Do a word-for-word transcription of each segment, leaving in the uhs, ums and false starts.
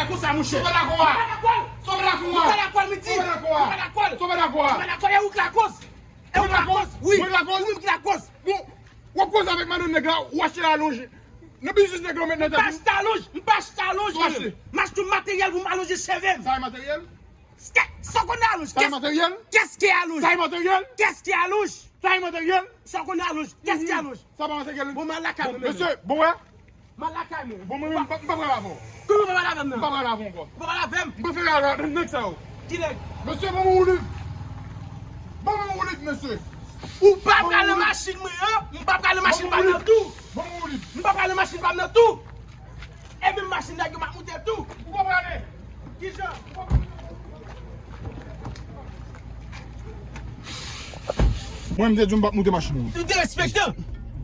Konsa, monchè. Sòt pa dakò a. Sòt pa dakò a. Sòt pa dakò a, m di. Sòt pa dakò a. Sòt pa dakò a. Sòt pa dakò a. Sòt pa dakò a. E ou k lakòz. E ou k lakòz. Wi. Ou k lakòz. Ou menm ki lakòz. Bon, w ap koze avèk madanm nèg la, ou achte alonj. Nan biznis nèg la ou met nan tèt ou. M pa achte alonj. M pa achte alonj, mwen. M achte yon materyèl pou m alonje cheve m. Sa e materyèl? Sa w konnen alonj? Sa e materyèl? Qu'est-ce qui est allonge? Sa e materyèl? Qu'est-ce qui est allonge? Sa e materyèl? Sa w konnen alonj? Qu'est-ce qui est allonge? Sa pa materyèl. Bon, m al lakay mwen. Mesye, bon, wè. M al lakay mwen. Bon, mwen menm, m pa, m pa pral avè w. Kòman w pa pral avè m nan? M pa pral avè w ankò. Ou pa pral avè m? M prefere al avè nèg sa yo. Ki nèg? Mesye, ban mwen woulib. Ban mwen woulib, mesye. Ou pa pral nan machin mwen an, m pa pral nan machin pa m nan tou. Ban mwen woulib. M pa pral nan machin pa m nan tou. E menm machin nèg yo m ap moute tou. Ou pa prale. Kijan? Mwen, m te di w m p ap moute machin ou an. Ou derespektan.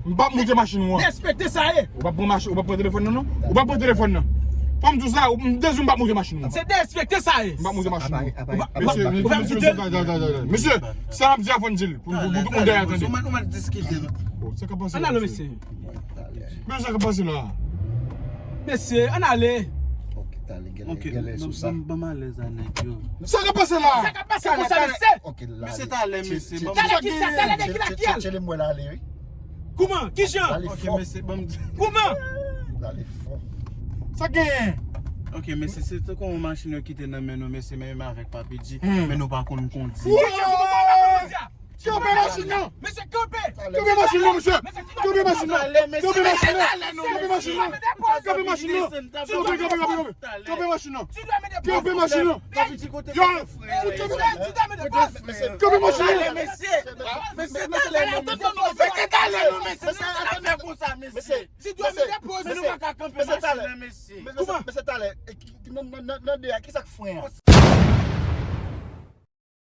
M p ap moute machin ou an. Derespektan sa ye. Ou p ap pran machin, ou p ap pran telefòn nan, non? Ou p ap pran telefòn nan. Fò m di w sa, m te di w m p ap moute machin ou an. Se derespektan sa ye. M p ap moute machin ou an. Mesye, mesye, mesye, sa m ap di a fò n di l. Pou, pou, pou tout moun dèyè tande. Ou mèt, ou mèt diskite, non. Oh, sa k ap pase la, mesye? Mesye, sa k ap pase la? Mesye, ann ale. Ok, talè, genlè, genlè sou sa. Ban m alèz a nèg yo. Sa k ap pase la? Sa k ap pase konsa, mesye? Ok, talè. Mesye, talè, mesye, ban m. Talè kisa? Talè de ki lakyèl? Tchele m wè l ale, wi. Kouman? Kijan? L ale fò. Ok, mesye, ban m di. Kouman? L ale fò. Sa genyen? Ok, mesye, se tankou yon machin yo kite nan men nou, mesye, men menm avèk Papi G, men nou pa konn kondi. Kijan pou nou pa konn kondi a? Kanpe machin nan! Mesye, kanpe! Kanpe machin nan, mesye! Kanpe machin nan! Kanpe machin nan! Kanpe machin nan! Kanpe machin nan! Kanpe, kanpe, kanpe, kanpe! Kanpe machin nan! Kanpe machin nan! Yo! Kanpe machin nan! Mesye, mesye, talè, non, mesye, mesye, talè, non, mesye, mesye, talè, non, mesye, mesye, mesye, talè, mesye, mesye, talè, nan, nan, nan, nan de a, kisa k fren an?